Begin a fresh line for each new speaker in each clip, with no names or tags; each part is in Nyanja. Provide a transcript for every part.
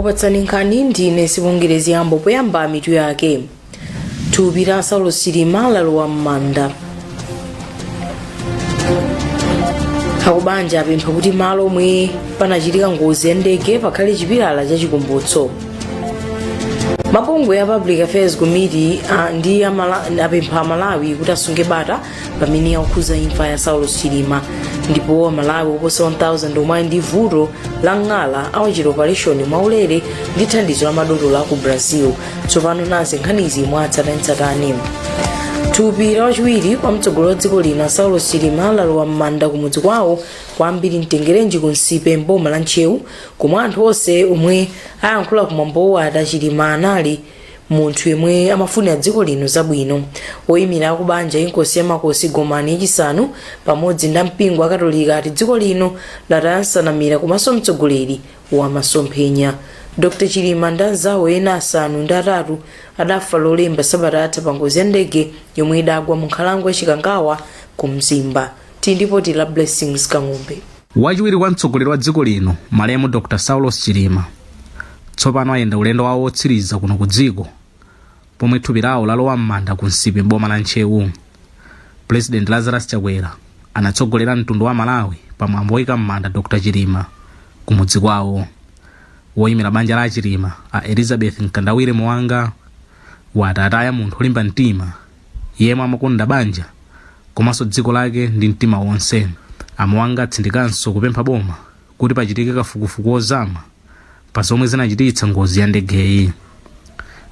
Okupatsani nkhani ndine Sibongile Ziyambo. Poyamba mitu yake. Thupi la Saulos Chilima lalowa m'manda. Akubanja apempha kuti malo omwe panachitika ngozi ya ndege pakhale chipilala cha chikumbutso. Mabungwe a Public Affairs Committee ndi apempha Amalawi kuti asunge bata pamene akukhuza imfa ya Saulos Chilima. Ndipo Amalawi oposa 1000 omwe ali ndi vuto la ng'ala awachita operation mwaulere ndi thandizo la madotolo aku Brazil. Tsopano nazi nkhanizi mwatsatanetsatane. Thupi la wachiwiri kwa mtsogoleri wa dziko lino Saulos Chilima lalowa m'manda kumudzi kwawo kwa Ambiri Mtengerenji ku Nsipe m'boma la Ntcheu, komwe anthu onse omwe ayankhula kumwambowo ati Chilima anali munthu yemwe amafunira dziko lino zabwino. Woyimira akubanja Inkosi ya Makosi Gomani yachisanu pamodzi ndi mpingo wa Katolika ati dziko lino lataya nsanamira komanso mtsogoleri wa masomphenya. Dr Chilima ndi anzawo ena 8 adafa Lolemba sabata yatha pa ngozi ya ndege yomwe idagwa mu nkhalango ya Chikangawa ku Mzimba. Tili ndi lipoti la Blessings Kang'ombe.
Wachiwiri kwa mtsogoleri wa dziko lino malemu Dr Saulos Chilima tsopano ayenda ulendo wawo wotsiriza kuno ku dziko pomwe thupi lawo lalowa m'manda ku Nsipe m'boma la Ntcheu. President Lazarus Chakwera anatsogolera mtundu wa Malawi pamwambo woyika m'manda Dr Chilima kumudzi kwawo. Woyimira banja la Chilima a Elizabeth Mkandawire Muwanga wati ataya munthu olimba mtima yemwe amakonda banja komanso dziko lake ndi mtima wonse. A Muwanga atsindikanso kupempha boma kuti pachitike kafukufuku wozama pa zomwe zinachititsa ngozi ya ndegeyi.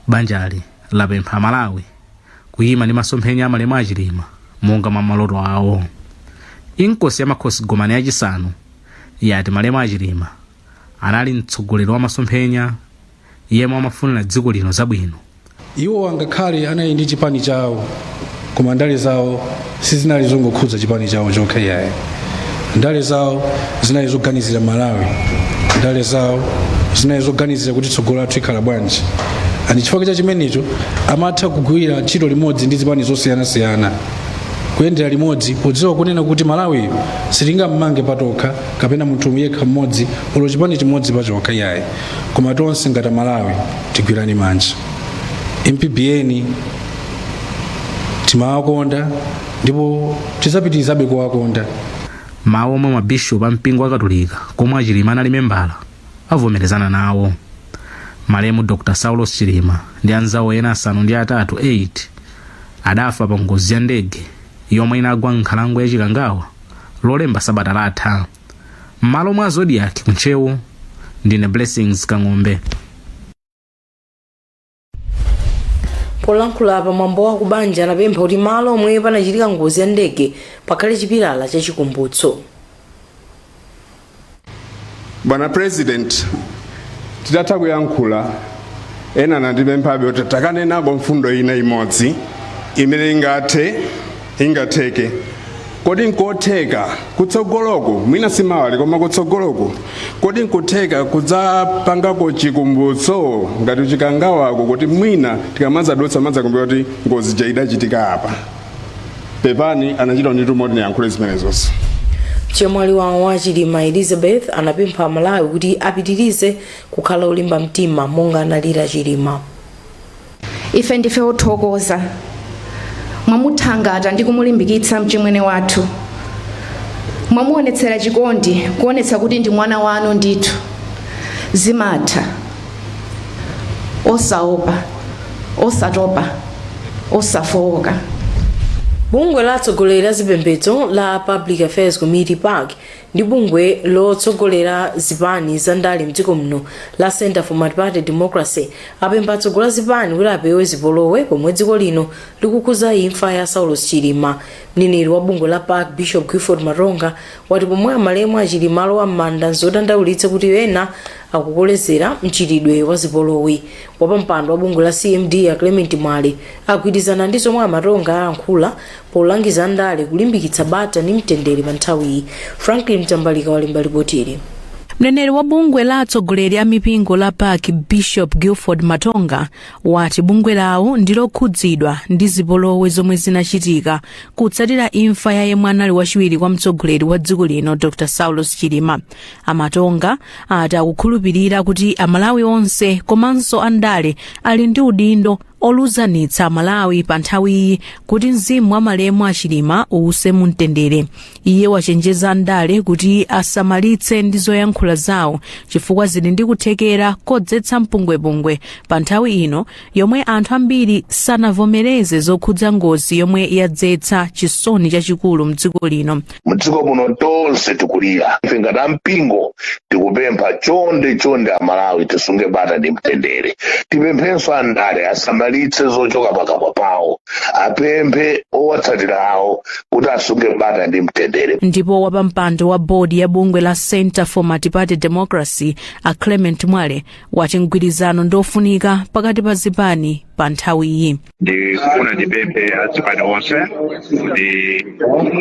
Banjali lapempha Amalawi kuyima ndi masomphenya a malemu a Chilima monga mwa maloto awo. Inkosi ya Makhosi Gomani yachisanu yati malemu a Chilima anali mtsogoleri wa masomphenya yemwe amafunira dziko lino zabwino.
Iwo angakhale anali ndi chipani chawo, koma ndale zawo sizinali zongokhudza chipani chawo chokha iyayi. Ndale zawo zinali zoganizira Malawi, ndale zawo zinali zoganizira kuti tsogolo lathu ikhala bwanji. And chifukwa cha chimenecho amatha kugwira ntchito limodzi ndi zipani zosiyanasiyana, kuyendera limodzi, podziwa kunena kuti Malawi sitingammange patokha kapena munthu yekha mmodzi olo chipani chimodzi pachokha iyayi, koma tonse ngati Malawi tigwirane manja. MPBN timawakonda ndipo tidzapitirizabe kuwakonda.
Mawu omwe mabishopu a mpingo wa Katolika komwe a Chilima anali membala avomerezana nawo. Malemu Dr Saulos Chilima ndi anzawo ena 8 8 adafa pa ngozi ya ndege yomwe inagwa m'nkhalango ya Chikangawa Lolemba sabata latha. M'malo mwa Zodiak ku Ntcheu, ndine Blessings Kang'ombe.
Polankhula pa mwambo wa kubanja anapempha kuti malo omwe panachitika ngozi ya ndege pakhale chipilala cha chikumbutso.
Bwana President, titatha kuyankhula ena anandipemphabe kuti takanenako mfundo ina imodzi imene ingatheke. Kodi nkotheka kutsogoloku, mwina simawali koma kutsogoloku, kodi nkutheka kudzapangako chikumbutso ngati Chikangawako, kuti mwina tikamadzadutsa madzakumbukira kuti ngozi ija idachitika apa? Pepani, anachita kundituma kuti ndiyankhule zimenezonso.
Mchemwali wawo wa Chilima, Elizabeth, anapempha Amalawi kuti apitirize kukhala olimba mtima monga analira Chilima.
Ife ndife othokoza mwamuthangata ndi kumulimbikitsa mchimwene wathu. Mwamuonetsera chikondi, kuonetsa kuti ndi mwana wanu ndithu. Zimatha. Osaopa, osatopa, osafowoka.
Bungwe la atsogoleri a zipembedzo la Public Affairs Committee, PAC, ndi bungwe lotsogolera zipani za ndale mdziko muno la Center for Multiparty Democracy apempha atsogoleri a zipani kuti apewe zipolowe pomwe dziko lino likukhuza imfa ya Saulos Chilima. Mneneri wa bungwe la PAC, Bishop Clifford Matonga, wati pomwe amalemu a Chilima alowa m'manda, nzodandaulitsa kuti ena akukolezera mchitidwe wa zipolowe. Wapampando wa bungwe la CMD, a Clement Mwale, agwirizana ndi zomwe a Matonga ayankhula polangiza andale kulimbikitsa bata ndi mtendere pa nthawiyi. Franklin Mtambalika walemba lipotili. Mneneri wa bungwe la atsogoleri a mipingo la PAC, Bishop Guilford Matonga, wati bungwe lawo ndi lokhudzidwa ndi zipolowe zomwe zinachitika kutsatira imfa ya yemwe anali wachiwiri kwa mtsogoleri wa dziko lino, Dr Saulos Chilima. Amatonga ati akukhulupirira kuti Amalawi onse komanso andale ali ndi udindo olunzanitsa Amalawi pa nthawiyi kuti mzimu wa malemu Achilima uwuse mumtendere. Iye wachenjeza andale kuti asamalitse ndi zoyankhula zawo chifukwa zili ndi kuthekera kodzetsa mpungwepungwe pa nthawi ino yomwe anthu ambiri sanavomereze zokhudza ngozi yomwe yadzetsa chisoni chachikulu mdziko lino.
Mdziko muno tonse tikulira. Ife ngati ampingo tikupempha, chonde chonde Amalawi, tisunge bata ndi mtendere. Tipemphenso andale asamalitse zochoka pakamwa pawo, apemphe owatsatira awo kuti asunge bata ndi mtendere.
Ndipo wapampando wa bodi ya bungwe la Center for Multiparty Democracy, a Clement Mwale, wati mgwirizano ndofunika pakati pa zipani pa nthawiyi.
Ndikufuna ndipemphe azipani onse kuti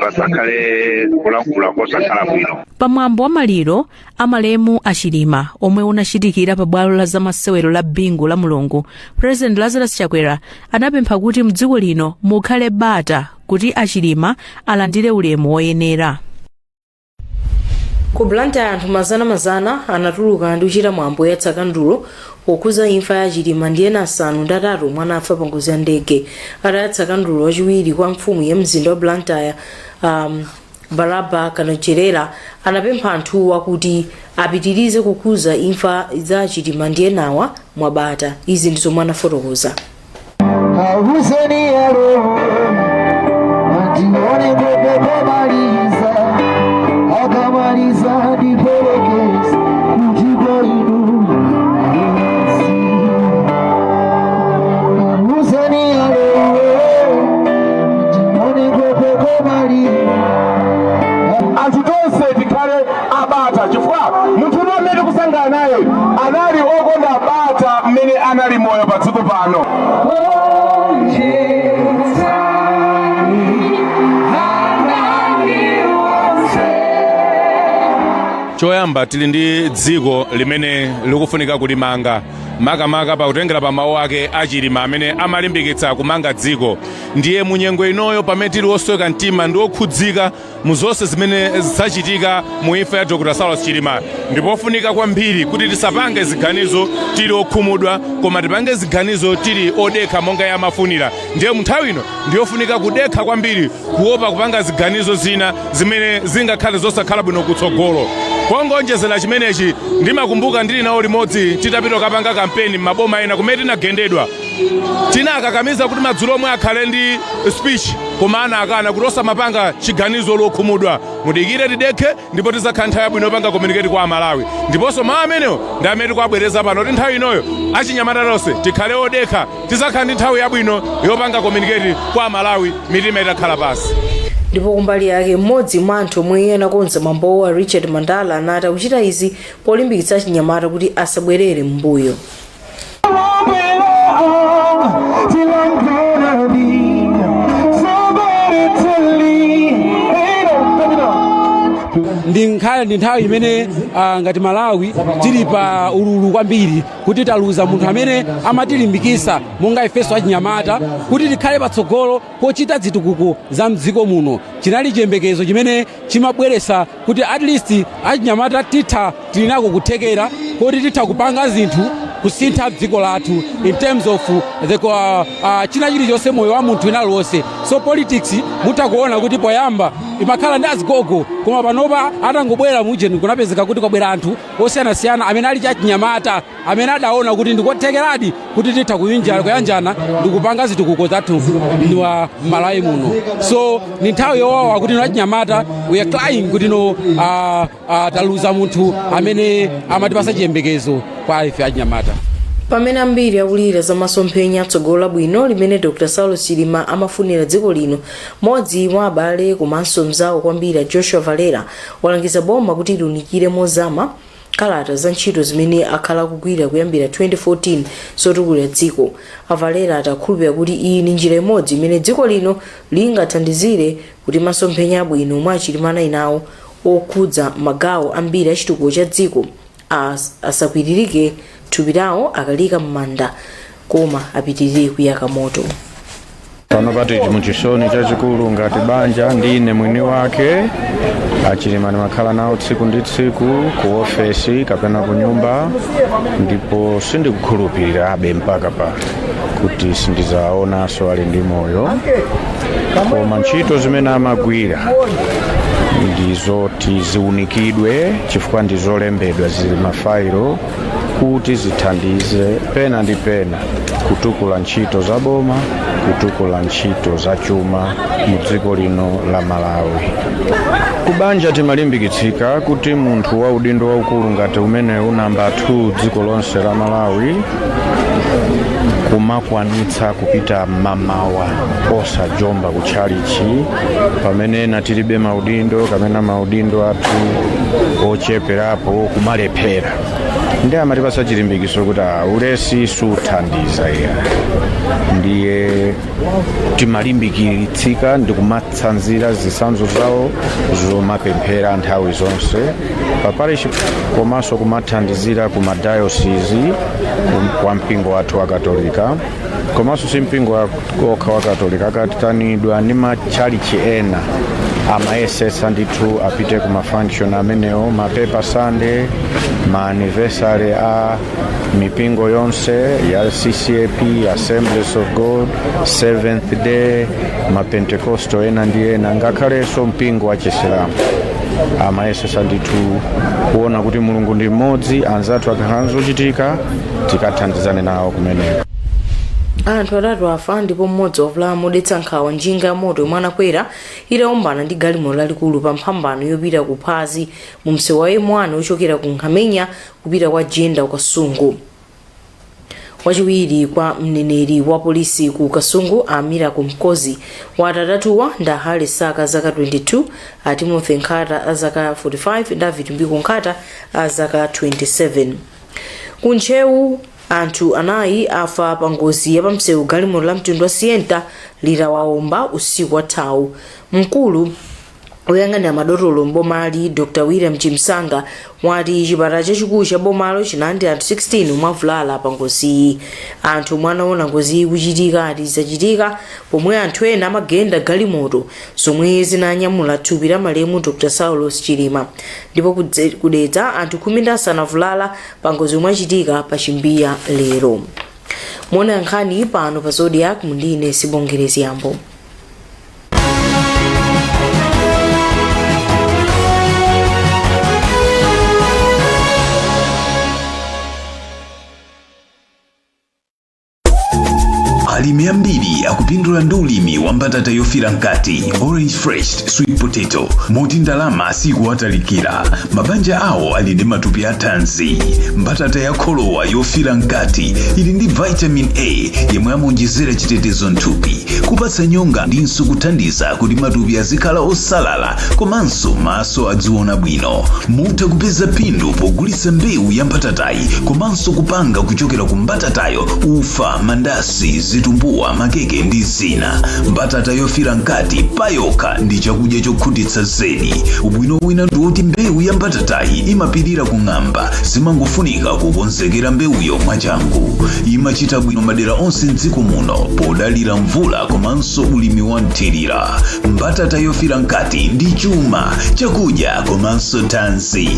pasakhale kulankhula kosakhala bwino.
Pamwambo wa maliro amalemu Achilima omwe unachitikira pa bwalo la zamasewero la Bingu la Mulungu, President Lazarus Chakwera anapempha kuti mdziko lino mukhale bata kuti Achilima alandire ulemu woyenera. Ku Blantyre, anthu mazanamazana anatuluka ndi kuchita mwambo woyatsa kandulo pokhuza imfa ya Chilima ndi ena 8 omwe anafa pa ngozi ya ndege. Atayatsa kandulo, wachiwiri kwa mfumu ya mzinda wa Blantyre, Baraba Kanocherera, anapempha anthuwa kuti apitirize kukhuza imfa za Chilima ndi enawa mwabata. Izi ndi zomwe anafotokoza.
Auzeni alowe andione ngopepomaliza, akamaliza ndiperekeze kuti kwa inu alasi. Auzeni alowe andione ngopepomaliza.
Anthu tonse tikhale abata chifukwa munthu uno amene tikusangana naye anali okonda bata mmene anali moyo pa dziko pano.
Onjezani adani wonse.
Choyamba, tili ndi dziko limene likufunika kulimanga, makamaka pakutengera pa mawu ake Achilima amene amalimbikitsa kumanga dziko. Ndiye munyengo inoyo pamene tili osweka mtima ndi okhudzika mu zonse zimene zachitika mu imfa ya Dr Saulos Chilima, ndipofunika kwambiri kuti tisapange ziganizo tili okhumudwa, koma tipange ziganizo tili odekha monga yamafunira. Ndiye mu nthawi ino ndiyofunika kudekha kwambiri, kuopa kupanga ziganizo zina zimene zingakhale zosakhala bwino kutsogolo. Pongonjezera chimenechi, ndimakumbuka ndili nawo limodzi titapita kukapanga kampeni m'maboma ena kumene tinagendedwa, tinakakamiza kuti madzulo omwe akhale ndi speech, koma anakana kuti osamapanga chiganizo lokhumudwa, mudikire tidekhe, ndipo tizakhala nthawi yabwino yopanga communicate kwa Amalawi. Ndiponso mawu amenewo ndi amene tikuabwereza pano, kuti nthawi inoyo achinyamata tonse tikhale odekha, tizakhala ndi nthawi yabwino yopanga communicate kwa Amalawi mitima itakhala pasi.
Ndipo kumbali yake, mmodzi mwa anthu omwe anakonza mwambowa, Richard Mandala, anati akuchita izi polimbikitsa achinyamata kuti asabwerere m'mbuyo.
Till I'm gonna be somebody to lead.
Ndi nkhale ndi nthawi imene ngati Malawi tili pa ululu kwambiri kuti taluza munthu amene amatilimbikisa monga ifeso achinyamata kuti tikhale patsogolo pochita zitukuko za mdziko muno. Chinali chiyembekezo chimene chimabweresa kuti at least achinyamata titha, tili nako kuthekera kuti titha kupanga zinthu kusintha dziko lathu in terms of the china chilichonse, moyo wa munthu ina lonse. So politics mutha kuona kuti poyamba imakhala ndi azigogo, koma panopa atangobwera mujeni kunapezeka kuti kwabwera anthu osiyanasiyana amene ali chachinyamata amene adaona kuti ndikothekeradi kuti titha kuyanjana ndikupanga zitukuko zathu ndiwa Malawi muno. So ni nthawi yowawa kuti no achinyamata, we are crying kuti no taluza munthu amene amatipasa chiyembekezo kwa ife achinyamata.
Pamene ambiri akulira za masomphenya atsogolo labwino limene Dr Saulos Chilima amafunira dziko lino, mmodzi mwa abale komanso mzawo kwambiri, a Joshua Valera, walangiza boma kuti liunikire mozama kalata za ntchito zimene akhala akugwira kuyambira 2014 zotukulira dziko. A Valera atakhulupirira kuti iyi ndi njira imodzi imene dziko lino lingathandizire kuti masomphenya abwino omwe Achilima anali nawo Okhudza magawo ambiri a chitukuko cha dziko asakwiririke thupi lawo akaliyika m'manda, koma apitirire kuyaka moto.
Pano tili muchisoni chachikulu ngati banja. Ndine mwini wake Achilima, ndimakhala nawo tsiku ndi tsiku ku ofesi kapena ku nyumba, ndipo sindikukhulupirirabe mpaka pano kuti sindizaonanso ali ndi moyo. Koma ntchito zimene amagwira ndizoti ziunikidwe, chifukwa ndizolembedwa, zili mafailo, kuti zithandize pena ndi pena kutukula ntchito za boma, kutukula ntchito za chuma mu dziko lino la Malawi. Kubanja timalimbikitsika kuti munthu wa udindo waukulu ngati umene unamba 2 dziko lonse la Malawi kumakwanitsa kupita mmamawa osajomba kutchalichi, pamene ena tilibe maudindo kapena maudindo athu ocheperapo kumalephera. Ndi amatipatsa chilimbikiso kuti ulesi suthandiza iya. Ndiye timalimbikitsika ndi kumatsanzira zitsanzo zawo zomapemphera nthawi zonse pa parish, komanso kumathandizira ku madayosisi kwa mpingo wathu wa Katolika, komanso si mpingo okha wa Katolika, akatanidwa ndi matchalichi ena amayesetsa ndithu apite ku mafunction amenewo, mapepa Sunday, ma anniversary a mipingo yonse ya CCAP, Assemblies of God, Seventh Day, Mapentecostal ena ndi ena, ngakhalenso mpingo wa Chisilamu. Amayesetsa ndithu kuona kuti Mulungu ndi mmodzi, anzathu akakhala zochitika tikathandizane nawo kumeneko.
Anthu atatu afa ndipo mmodzi wavulala modetsa nkhawa njinga ya moto yomwe anakwera itaombana ndi galimoto lalikulu pa mphambano yopita ku Phazi mu msewu wa M1 ochokera ku Nkhamenya kupita kwa Jenda ku Kasungu. Wachiwiri kwa mneneri wa polisi ku Kasungu, a Miracle Mkozi, wati atatuwa ndi a Harry Saka zaka 22, a Timothy Nkhata a zaka 45 ndi a Vitumbiko Nkhata a zaka 27. Ku Ntcheu anthu anayi afa pa ngozi ya pamsewu galimoto la mtundu wa Sienta litawaomba usiku wathawu. Mkulu woyang'anira madotolo m'bomali, Dr William Chimsanga, wati chipatala chachikulu cha bomalo chinalandira anthu 16 omwe avulala pa ngoziyi. Anthu omwe anaona ngoziyi ikuchitika ati zachitika pomwe anthu ena amagenda galimoto zomwe zinanyamula thupi la malemu Dr Saulos Chilima. Ndipo ku Dedza anthu 15 avulala pa ngozi yomwe yachitika pa Chimbiya lero. Muona nkhani pano pa Zodiak mundine Sibongere Ziyambo.
Alimi ambiri akupindula ndi ulimi wa mbatata yofira mkati, orange fresh sweet potato, moti ndalama sikuwatalikira. Mabanja awo ali ndi matupi athanzi. Mbatata ya kholowa yofira mkati ili ndi vitamin A yemwe amaonjezera chitetezo mthupi, kupatsa nyonga ndinso kuthandiza kuti matupi azikhala osalala komanso maso adziona bwino. Mutha kupeza phindu pogulitsa mbewu ya mbatatayi komanso kupanga kuchokera ku mbatatayo ufa, mandasi, zitumbuwa, makeke ndi zina. Mbatata yofira mkati payokha ndi chakudya chokhutitsa zedi. Ubwino wina ndi woti mbewu ya mbatatayi imapirira kung'amba, zimangofunika kukonzekera mbewuyo mwachangu. Imachita bwino madera onse mdziko muno podalira mvula komanso ulimi wa mthirira. Mbatata yofira mkati ndi chuma, chakudya komanso thanzi.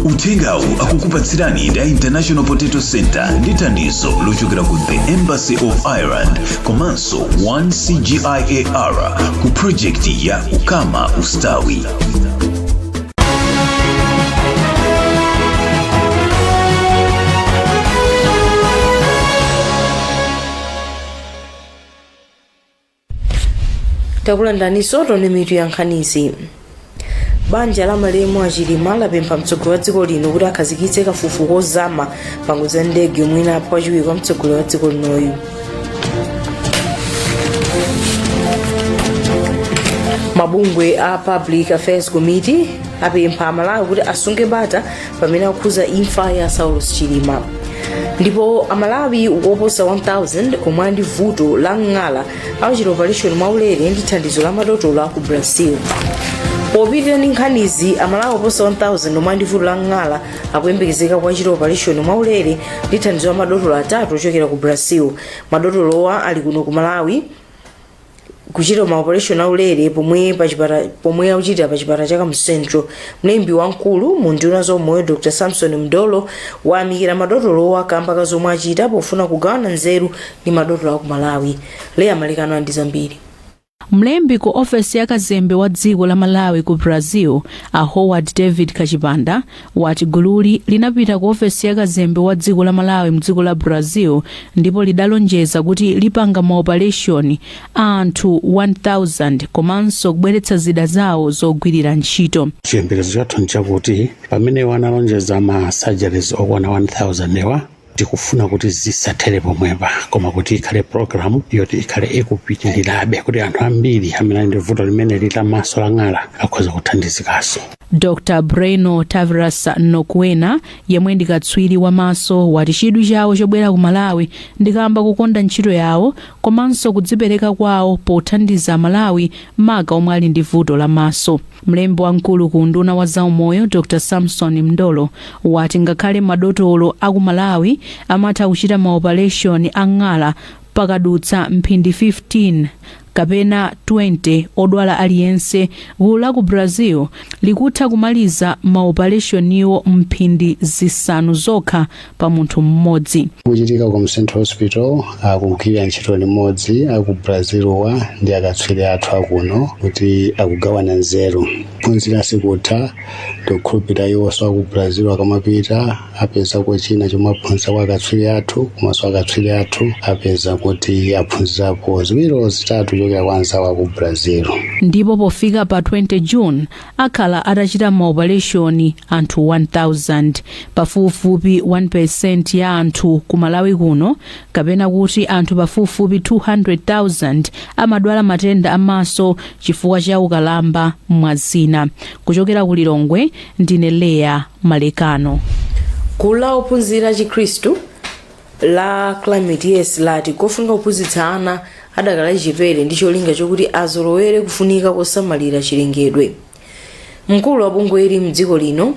Uthengawu akukupatsirani ndi a International Potato Center ndi thandizo lochokera ku The Embassy of Ireland komanso 1CGIAR ku project ya Ukama Ustawi.
Takulandaninso. Tone mitu ya nkhanizi. Banja la malemu a Chilima lapempha mtsogoleri wa dziko lino kuti akhazikitse kafukufuku ozama pa ngozi ya ndege yomwe inapha wachiwiri kwa mtsogoleri wa dziko linoyu. Mabungwe a Public Affairs Committee apempha Amalawi kuti asunge bata pamene akukhuza imfa ya Saulos Chilima. Ndipo Amalawi oposa 1000 omwe ali ndi vuto la ng'ala awachita operation mwaulere ndi thandizo la madotolo aku Brazil. Popitirira ndi nkhanizi, Amalawi oposa 1000 omwe ndi vuto la ng'ala akuyembekezeka kuwachita operation mwaulere ndi thandizo la madotolo atatu ochokera ku Brazil. Madotolowa ali kuno ku Malawi kuchita maoperation aulere pomwe akuchita pa chipatala cha Kamuzu Central. Mlembi wamkulu mu nduna zaumoyo, Dr Samson Mndolo, wayamikira madotolowa kamba ka zomwe achita pofuna kugawana nzeru ndi madotolo aku Malawi. Leya Malekano ndi zambiri.
Mlembi ku ofesi ya kazembe wa dziko la Malawi ku Brazil, a Howard David Kachipanda, wati gululi linapita ku ofesi ya kazembe wa dziko la Malawi mdziko la Brazil ndipo lidalonjeza kuti lipanga maoperation a anthu 1000 komanso kubweretsa zida zawo zogwirira ntchito.
Chiyembekezo chathu nchakuti pamene analonjeza ma surgeries okwana 1000 ewa, tikufuna kuti zisathere pomwepa, koma kuti ikhale program yoti ikhale ikupitirirabe kuti anthu ambiri amene ali ndi vuto limene la maso la ng'ala akhoza kuthandizikanso.
Dr Breno Tavares Nokuena, yemwe ndi katswiri wamaso, wati chidwi chawo chobwera ku Malawi ndikamba kukonda ntchito yawo komanso kudzipereka kwawo pothandiza Malawi, maka omwe ali ndi vuto la maso. Mlembi wamkulu ku unduna wa zaumoyo, Dr Samson Mndolo, wati ngakhale madotolo aku Malawi amatha kuchita maoperation ang'ala pakadutsa mphindi 15 kapena 20 odwala aliyense, gulu la ku Brazil likutha kumaliza maoperationiwo mphindi 5 zokha pa munthu mmodzi.
Kuchitika ku Central Hospital, akugwira ntchito limodzi aku Brazilwa ndi akatswiri athu akuno kuti akugawana nzeru, phunzira sikutha. Ndikukhulupirira iwonso aku Brazil akamapita apezako china chomwe aphunzira kwa akatswiri athu, komanso akatswiri athu apeza kuti aphunzirapo ziwiri, zitatu kuchokera kwa anzawo aku Brazil.
Ndipo pofika pa 20 June akhala atachita maopereshoni anthu 1000. Pafupifupi 1% ya anthu ku Malawi kuno, kapena kuti anthu pafupifupi 200,000, amadwala matenda amaso chifukwa cha ukalamba, mwazina. Kuchokera ku Lilongwe, ndine Leya Malekano.
Gulu la ophunzira Chikhristu la Climate Yes lati kofunika kuphunzitsa ana adakali achichepere ndi cholinga chokuti azolowere kufunika kosamalira chilengedwe. Mkulu wa bungweli mdziko lino,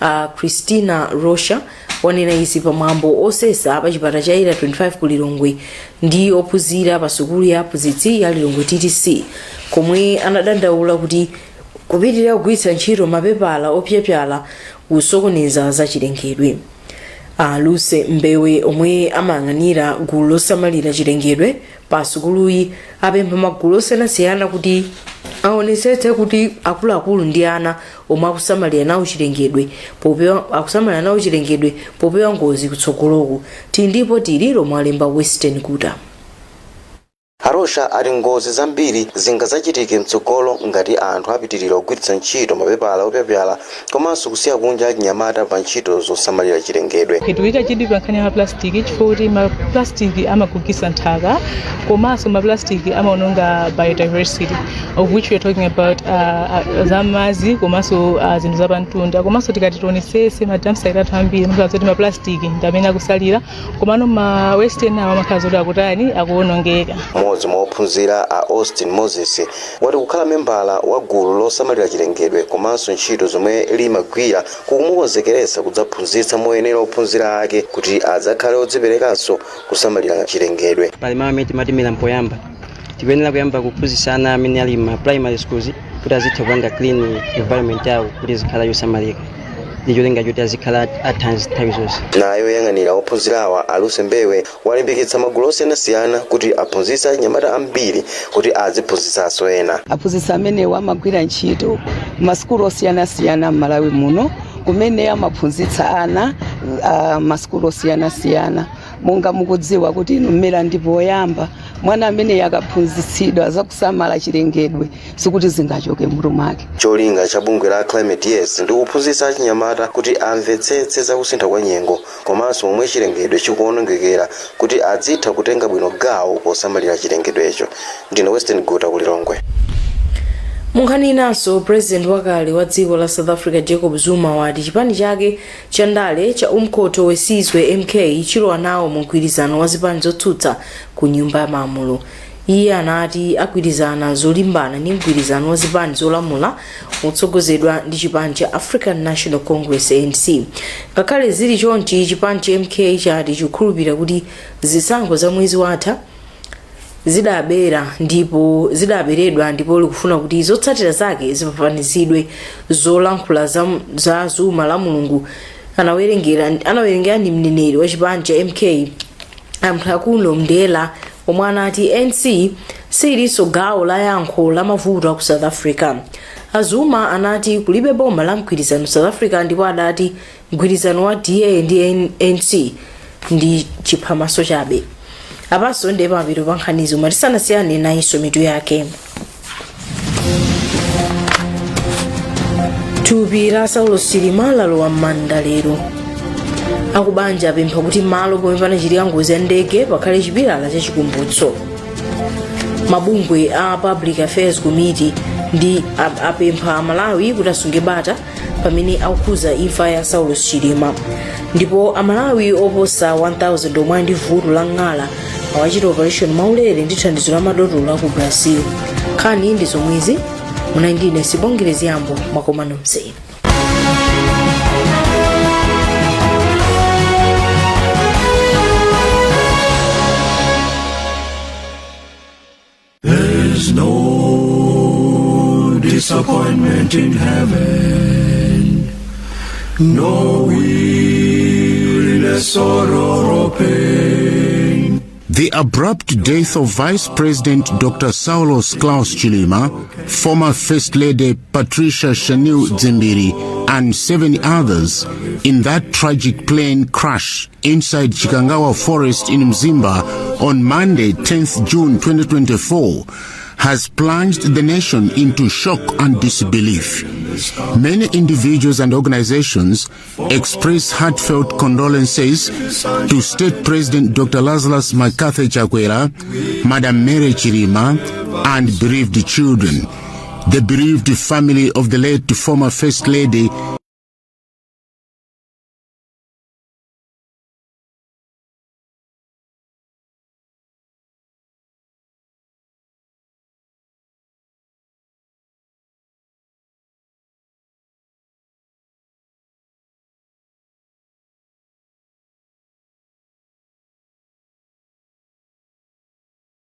a Christina Rocha, wanena izi pamwambo osesa pa chipata cha Area 25 ku Lilongwe ndi ophunzira pa sukulu ya aphunzitsi ya Lilongwe TTC, komwe anadandaula kuti kupitirira kugwiritsa ntchito mapepala opyapyala kusokoneza za chilengedwe. A Luse Mbewe, omwe amayang'anira gulu losamalira chilengedwe pa sukuluyi, apempha magulu osiyanasiyana kuti aonetsetse kuti akuluakulu ndi ana omwe akusamalira nawo chilengedwe popewa ngozi kutsogoloku. Tili ndipo tili lomwe alemba Western Kuta.
A Rocha ati ngozi zambiri zingadzachitike mtsogolo ngati anthu apitirira kugwiritsa ntchito mapepala opyapyala komanso kusiya kunja achinyamata pa ntchito zosamalira chilengedwe.
Tikuyika chidwi pa nkhani ya maplastiki chifukwa kuti maplastiki amagugisa nthaka, komanso maplastiki amaononga biodiversity, of which we are talking about za madzi komanso zinthu zapamtunda. Komanso tikati tionesese ma dumpsite athu ambiri amakhala zoti maplastiki ndi amene akusalira, komano ma waste enawo amakhala zoti akutani, akuonongeka.
Mmodzi mwa ophunzira, a Austin Moses, wati kukhala membala wa gulu losamalira chilengedwe komanso ntchito zomwe limagwira kukumukonzekeretsa kudzaphunzitsa moyenera ophunzira ake kuti adzakhale odziperekanso kusamalira chilengedwe.
Pali malo amene timati mera mpoyamba. Tikuyenera kuyamba kuphunzitsa ana amene ali ma primary schools kuti azitha kupanga clean environment yawo kuti izikhala yosamalika ndi cholinga choti azikhala athanzi nthawi zonse.
Naye oyang'anira ophunzirawa, a Luse Mbewe, walimbikitsa magulu osiyanasiyana kuti aphunzitse anyamata ambiri kuti aziphunzitsanso ena.
Aphunzitsi amenewa amagwira ntchito masukulu osiyanasiyana m'Malawi muno, kumene amaphunzitsa ana masukulu osiyanasiyana. Monga mukudziwa kuti inu mmera ndipo oyamba, mwana amene akaphunzitsidwa zakusamala chilengedwe, sikuti zingachoke mutu mwake.
Cholinga cha bungwe la Climate Yes ndi kuphunzitsa achinyamata kuti amvetsetse za kusintha kwa nyengo komanso momwe chilengedwe chikuonongekera kuti adzitha kutenga bwino gawo posamalira chilengedwecho. Ndine Western Guta ku Lilongwe.
Munkhani inanso, President wakale wa dziko la South Africa, Jacob Zuma, wati chipani chake cha ndale cha Umkhonto weSizwe, MK, chilowa nawo mu mgwirizano wa zipani zotsutsa ku Nyumba ya Malamulo. Iye anati agwirizana zolimbana ndi mgwirizano wa zipani zolamula wotsogozedwa ndi chipani cha African National Congress, ANC. Ngakhale zili chonchi, chipani cha MK chati chikukhulupirira kuti zisankho za mwezi watha zidabera ndipo zidaberedwa, ndipo likufuna kuti zotsatira zake zifafanizidwe. Zolankhula za Zuma la Mulungu anawerengera ndi mneneri wa chipani cha MK, Amhlakulo Mndela, omwe anati ANC silinso gawo la yankho la mavuto aku South Africa. Azuma anati kulibe boma la mgwirizano South Africa, ndipo adati mgwirizano wa DA ndi ANC ndi chiphamaso chabe. Apanso ndiye pamapeto pa nkhanizo. Tisanasiyane, nayinso mitu yake. Thupi la Saulos Chilima lalowa m'manda lero. Akubanja apempha kuti malo pomwe panachitika ngozi ya ndege pakhale chipilala cha chikumbutso. Mabungwe a Public Affairs Committee ndi apempha Amalawi kuti asunge bata pamene akukhuza imfa ya Saulos Chilima. Ndipo Amalawi oposa 1000 omwe ali ndi vuto la ng'ala awachita operation mwaulere ndi thandizo la madotolo aku Brazil. Nkhani ndi zomwezi. Munali ndine Sibongile Ziyambo. Mwakoma nonse.
There's no disappointment in heaven, no weariness, sorrow, or pain.
The abrupt death of Vice President Dr. Saulos Klaus Chilima, former First Lady Patricia Shanil Dzimbiri, and 7 others in that tragic plane crash inside Chikangawa Forest in Mzimba on Monday, 10th June 2024, has plunged the nation into shock and disbelief. Many individuals and organizations express heartfelt condolences to State President Dr. Lazarus McCarthy Chakwera, Madam Mary Chilima, and bereaved children. The bereaved family of the late former First Lady